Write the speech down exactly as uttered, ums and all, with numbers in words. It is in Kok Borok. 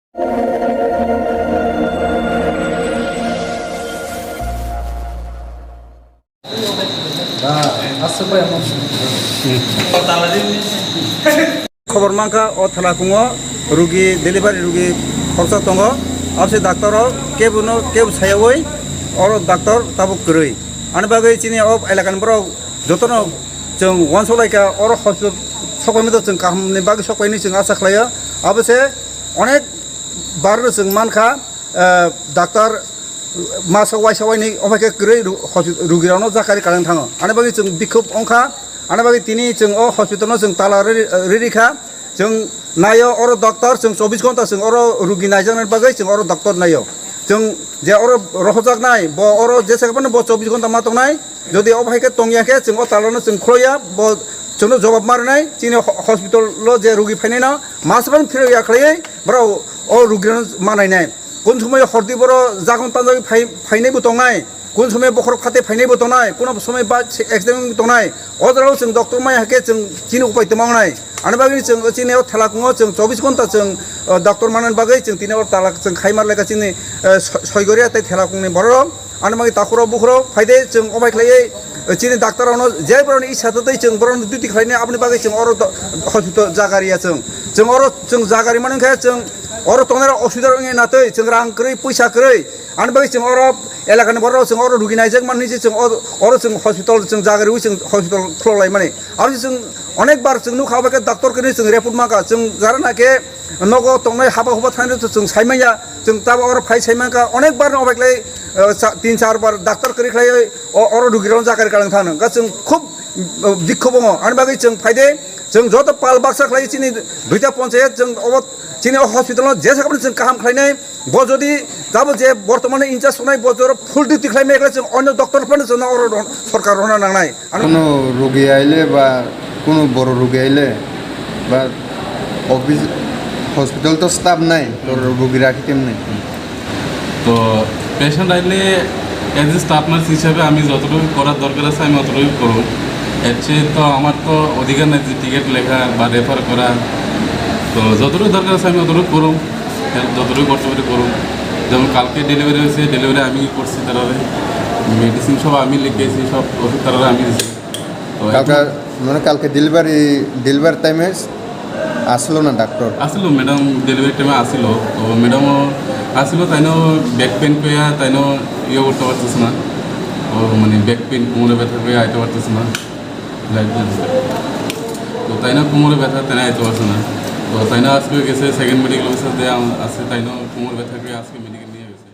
Khobor mankha, o thela kungo rugi, delivery rugi khoroksa tongo. Abse doctor rok kebono kebo sayawi oro doctor tabuk kwrwi. Ani bagwi chini o elakani borok jotono chwng uansuk laikha, oro hospital sokphaimani chwng kahamni bagwi sokphaini chwng asa khlaio. Abose onek barno chwng mankha, eh, doctor masa waisa waini ophai khe kwrwi ru-, hospital rugirokno jakari kwlwng thango. Ani bagwi chwng bikhub wngkha, ani bagwi tini chwng o hospitalno chwng tala riri, riri kha. Chwng naio oro doctor, chwng chobbish ghonta chwng oro rugi naijaknani bagwi chwng oro doctor naio. Chwng je oro rohojaknai, bo oro jesa phano bo chobbish ghonta ma tongnai. Jodi obo hai khe tongya khe chwng o talano chwng khloya, bo chwngno jobab ma rwnai, chini ho-, hospital-o je rugi phainaino masabang phirok ya khlaiwi borok o rugirokno ma nainai. Kun somoi hordi boro jagon tanjagwi phai-, phainaibo tongnai, kun somoi bokhorok phate phainaibo tongnai, kuno somoi ba se-, accident tongnai. O jorao chwng doctor maya khe chwng chini upai tongma wngnai. Ani bagwi chwng chini o thela kungo chwng chobbish ghonta chwng, o, doctor manani bagwi chwng tini o talak chwng khai mar lekha chini, eh, so-, soigoria tei thela kungni borok. Ani bagwi takhuro bukhuro phaide chwng obai khlaiwi, eh, chini doctor rokno je borokni isa tei chwng borokno duty khlainai aboni bagwi chwng oro do-, hospital jaga riya chwng. Chwng oro chwng jaga rimani wngkhe chwng oro tongnai rok osubida wngya na tei chwng rang kwrwi puisa kwrwi. Ani bagwi chwng oro elakani borok chwng oro rugi naijak manwi se chwng oro, oro chwng hospital chwng jaga riwi chwng hospital khulok laimani. Abo se chwng onek bar chwng nukha obo khe doctor kwrwi chwng report mankha chwng jara na khe nogo tongnai haba huba thangwi chwng saimanya chwng tabo oro phai saimankha onek bar no obo khlai, eh, sa-, tin char bar doctor kwrwi khlai o-, oro rugi rok jaga ri kwlwng thang nang chwng khub, eh, bikhub wngo ani bagwi chwng phaide chwng joto pal baksa khlai chini duita ponchayat chwng obo chini o hospital no jesa khe chwng kaham khlainai. Bo jodi tabo je bortomane in charge wngnai, bo jora full duty khlai mekle chwng onyo doctor phano chwngno oro ron-, sorkar rona nangnai. Ano Kuno rugi aile ba kuno boro rugi aile ba office, hospital to staff nai, to rugi rakhi kemne? তো পেশেন্ট আইলে, as a staff nurse হিসাবে আমি যতটুকু করার দরকার আছে আমি অতটুকু করব। এর চেয়ে তো আমার তো অধিকার নাই যে টিকিট লেখা বা রেফার করা। তো যতটুকু দরকার আছে আমি অতটুকু করব, হেল্প যতটুকু করতে পারি করব। যেমন কালকে ডেলিভারি হয়েছে, ডেলিভারি আমি করছি, তারারে মেডিসিন সব আমি লিখেছি, সব ওষুধ তারারে আমি দিছি। তো এখন কালকে, মানে, কালকে ডেলিভারি, ডেলিভারি টাইমে আসলো না ডাক্তার? আসলো, ম্যাডাম ডেলিভারি টাইমে আসিল। তো ম্যাডামও আসিল, তাইনও ব্যাক পেন পেয়া তাইনও ইয়ে করতে পারতেছে না। ও মানে ব্যাক পেন, কোমরে ব্যথা পেয়ে আইতে পারতেছে না। লাইট জ্বলছে। তো তাইনও কোমরে ব্যথা, তাইনও আইতে পারছে না। তো তাইনও আজকে গেছে সেকেন্ড মেডিকেল অফিসার যে আম-, আছে, তাইনও কোমর ব্যথা পেয়ে আজকে মেডিকেল নিয়ে গেছে।